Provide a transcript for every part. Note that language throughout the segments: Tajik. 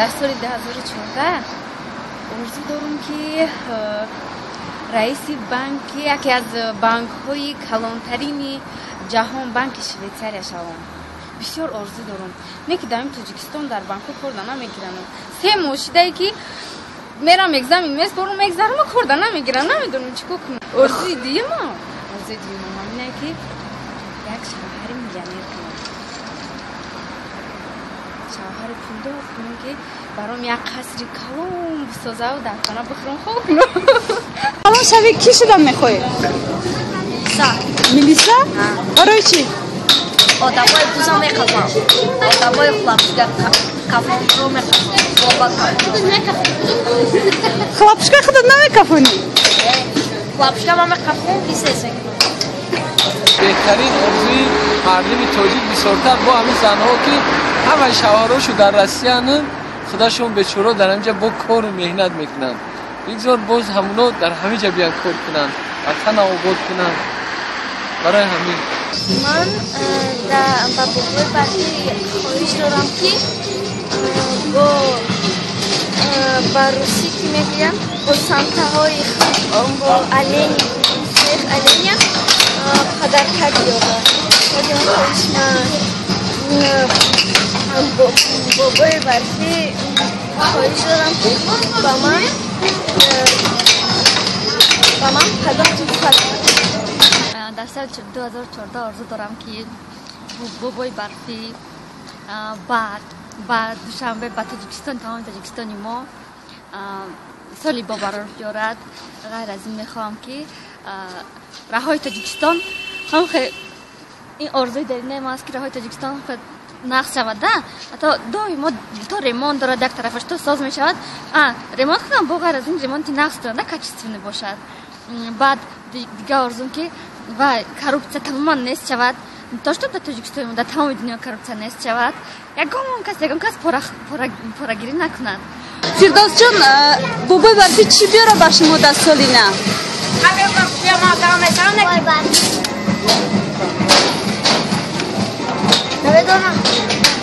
Дар соли 2014 орзу дорам, ки раиси банки яке аз банкҳои калонтарини ҷаҳон, банки Швейтсария шавам. Бисёр орзу дорам. Не ки дар Тоҷикистон дар банкҳо корда намегирам. 3 моҳ шидае, ки мерам, экзамен меспорам, мегзарам, корда намегирам, намедонам чӣ кор кунам. Орзуи дуюмам, орзуи дуюмам ҳамине, ки як шавҳари миллионер кунам, шавҳари пулдор кунам, ки баром як қасри калон бисозаву дар хона бихӯрам, хоб кунам. Калон шавӣ, кӣ шудан мехоҳӣ? Милиса? Барои чӣ? Одамои буза меқафам, одамои хлопушка кафонро меқафам. Хлопушка худат намекафонӣ? Хлопушка ман меқафам, бисесе. Беҳтарин орзуи мардуми тоҷик бисёртар бо ҳамин занҳо, ки ҳамаи шавҳарошу дар Россиян, худашон бечора дар ҳаминҷа бо кору меҳнат мекунанд. Бигзор боз ҳамуно дар ҳамин ҷа биён, кор кунанд, ватана обод кунанд. Барои ҳамин. Ман ба бобои барфӣ хоҳиш дорам, ки бо ба русӣ ки мегӯянд, бо санкаҳои, бо олень, смех оленя подарка биёрад. Хоҳиш ман бобои барфӣ хоҳиш дорам, ки ба ман кадом туҳфа. Дар соли 2014 орзу дорам, ки бобои барфӣ баъд ба Душанбе, ба Тоҷикистон, тамоми Тоҷикистони мо соли бобарор биёрад. Ғайр аз ин, мехоҳам, ки раҳои Тоҷикистон, ин орзуи даринаи ман аст, ки раҳои Тоҷикистон нақс шавад, да ҳатто доимо то ремонт дорад, як тарафаш то соз мешавад, ремонт кунам, бо ғайр аз ин ремонти нақс дорад, на качественный бошад. Баъд дига орзум, ки ва коррупсия тамоман нест шавад, то что дар Тоҷикистони, дар тамоми дунё коррупсия нест шавад, ягон кас, ягон кас порагирӣ накунад. Фирдавсҷон, бобои барфӣ чӣ биёра ба шумо дар соли нав? Намедонам.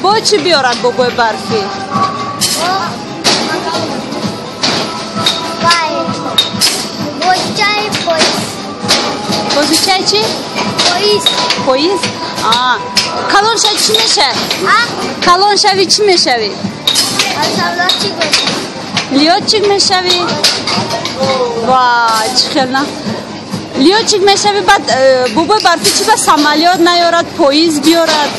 Бо чӣ биёрад бобои барфӣ? Бозичаи поиз. Бозичаи чӣ? Поиз. Поиз. Калон шавӣ, чӣ мешавӣ? Калон шавӣ, чӣ мешавӣ? Лётчик мешавӣ? Вай, чӣ хел на лётчик мешавӣ. Баъд бобои барфӣ чӣ ба самолёт наёрад, поиз биёрад?